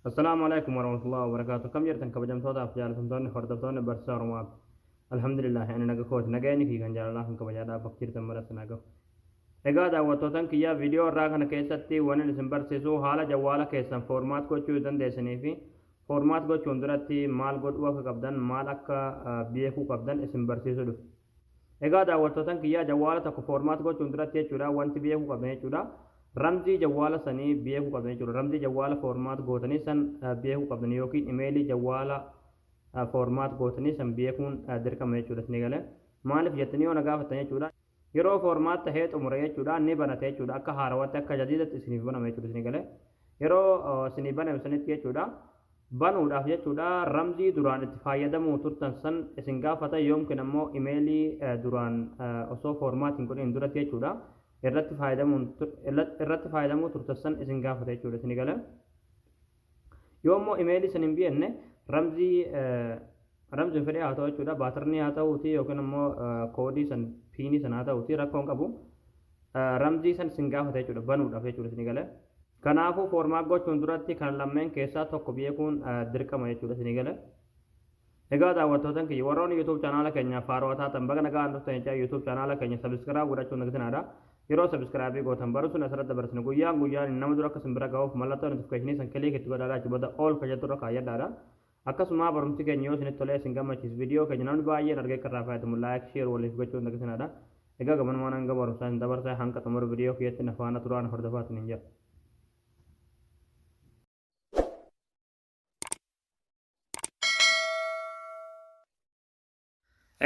Assalaamu alaikum warahmatullahi wabarakatuh. Kam jirtan kabajamtootaaf jaalatamtoonni hordoftoonni barsiisaa Oromoo? Alhamdulillah, ani naga kooti. Nageenyi kiyya kan jaalalaa kan kabajaadhaa bakka jirtan maratti naa gahu. Egaa daawwattootan kiyyaa, viidiyoo irraa kana keessatti waan isin barsiisu haala jawwaala keessan format gochuu dandeessanii fi format gochuun duratti maal godhuu akka qabdan, maal akka beekuu qabdan isin barsiisuu dhufe. Egaa daawwattootan kiyyaa, jawwaala tokko format gochuun duratti jechuudha wanti beekuu qabdan jechuudha. Ramzii jawwaala sanii beekuu qabdan jechuudha. Ramzii jawwaala format gootanii san beekuu qabdan yookiin imeelii jawwaala format gootanii san beekuun dirqama jechuudha isin galee. Maaliif jettanii yoo na gaafattan jechuudha. Yeroo format tahee xumure jechuudha ni banate jechuudha, akka haarawatti, akka jadiidatti isiniif banama jechuudha isin galee. Yeroo isinii baname sanitti jechuudha, banuudhaaf jechuudha, ramzii duraan itti fayyadamuu turtan san isin gaafata, yookiin ammoo imeelii duraan osoo format hin godhin duratti jechuudha irratti fayyadamuu turtan san isin gaafata jechuudha isin galee. Yoo immoo imeelii san hin beekne, ramzii ramziin fedhee haa ta'u jechuudha, patternii haa ta'uuti yookiin immoo koodii san, PINii san haa ta'uuti, rakkoon qabu, ramzii san isin gaafata jechuudha banuudhaaf jechuudha isin galee. Kanaafuu format gochuun duratti kan lammeen keessaa tokko beekuun dirqama jechuudha isin galee. Egaa daawwattootan kiyya, warroonni YouTube chaanaala keenya faarawaa taatan, baga nagaan dhuftan jechaa, YouTube chaanaala keenya subscribe godhachuun dagatinaa. Yeroo subscribe gootan barumsuun asirratti dabarsinu guyyaan guyyaan nama dura akka isin bira ga'uuf mallattoo notificationii san click itti godhaadhaa, achi booda all ka jettu irra kaayyadhaadha. Akkasuma barumsi keenya yoo isinitti tolee isin gammachiisu, viidiyoo keenya namni baay'een argee akka irraa fayyadamu like, share waliif gochuun dagatinaadha. Egaa gamanumaan hanga barumsaa isin dabarsaa, hanga xumura viidiyoo kiyyatti na faana turaan hordofaatiin hin jedhu.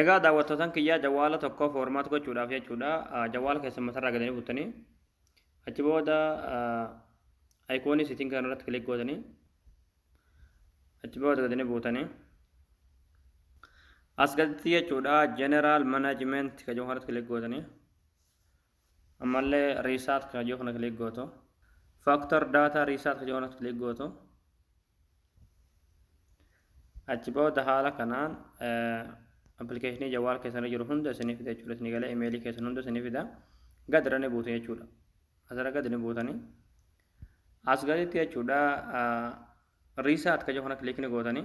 Egaa daawwattootan kiyyaa, jawwaala tokko format gochuudhaaf jechuudha jawwaala keessan matarraa gadanii buttanii, achi booda iconii setting kana irratti click gootanii, achi booda gadanii buutanii, as gaditti jechuudha general management ka jedhu kanatti click gootanii, ammallee reset ka jedhu kana click gootu, factory data reset ka jedhu kanatti click gootu. Achi booda haala kanaan applicationii jawwaala keessan jiru hunda isinii fida jechuudha. Isinii galee, imeelii keessan hunda isinii fida. Gad irra ni buutu jechuudha. Asirra gad ni buutanii, as gaditti jechuudha reset ka jedhu kana click ni gootanii.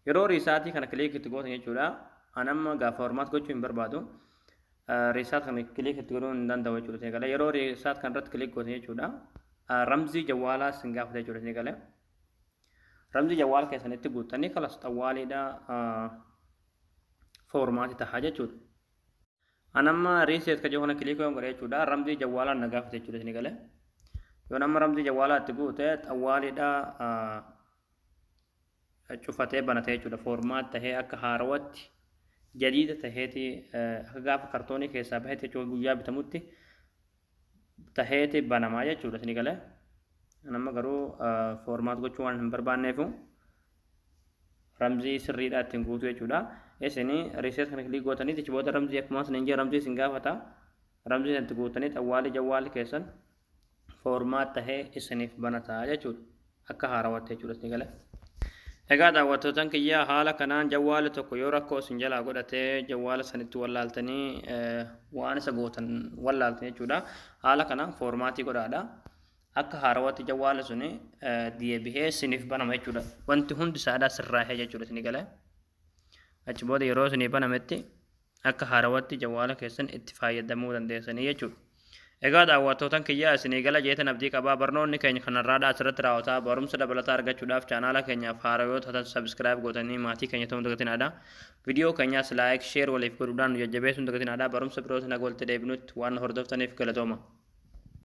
Yeroo resetii kana click itti gootan jechuudha, anamma gaafa format gochuu hin barbaadu, reset kana click itti godhuu hin danda'u jechuudha. Isinii galee, yeroo reset kana irratti click gootan jechuudha, ramzii jawwaalaa isin gaafata jechuudha. Isinii galee, ramzii jawwaala keessanitti guuttanii, kalas xawwaaliidha, formatii tahaa jechuudha. Anamma reset ka jedhu kana click yoon godhe jechuudha, ramzii jawwaalaa na gaafata jechuudha. Isinii galee, yoo nama ramzii jawwaalaa itti guute, xawwaaliidha, cufatee banate jechuudha. Format tahee akka haarawatti jadiida taheeti, akka gaafa kartoonii keessaa bahetti jechuudha, guyyaa bitamutti taheeti banamaa jechuudha. Isinii galee, nama garuu format gochuu waan hin barbaanneefu ramzii sirriidha ittiin guutuu jechuudha. Isinii reset kana click gootanii, achi booda ramzii akkuma isin jee ramzii isin gaafata. Ramzii itti guutanii, xawwaalii jawwaalli keessan format tahee isiniif banataa jechuudha. Akka haarawatti jechuudha isinii galee. Egaa daawwattootan kiyyaa, haala kanaan jawwaala tokko yoo rakkoo isin jalaa godhatee, jawwaala sanitti wallaaltanii, waan isa gootan wallaaltan jechuudha. Haala kanaan formatii godhaadha. Akka haarawatti jawwaala suni deebihee isiniif banama jechuudha. Wanti hundi isaadhaa sirraahee jechuudha isinii galee. Achi booda yeroo isinii banametti akka haarawatti jawwaala keessan itti fayyadamuu dandeessanii jechuudha. Egaa daawwattootan kiyyaa, isinii gala jeetan abdii qabaa. Barnoonni keenya kanarraadhaa asirratti raawwataa. Barumsa dabalataa argachuudhaaf chaanaala keenyaaf haaraa yoo taatan subscribe gootanii maatii keenya ta'uu dagatinaadha. Viidiyoo keenyaas like, share waliif godhuudhaan nu jajjabeessuun dagatinaadha. Barumsa birootiin haga walitti deebinutti waan hordoftaniif galatooma.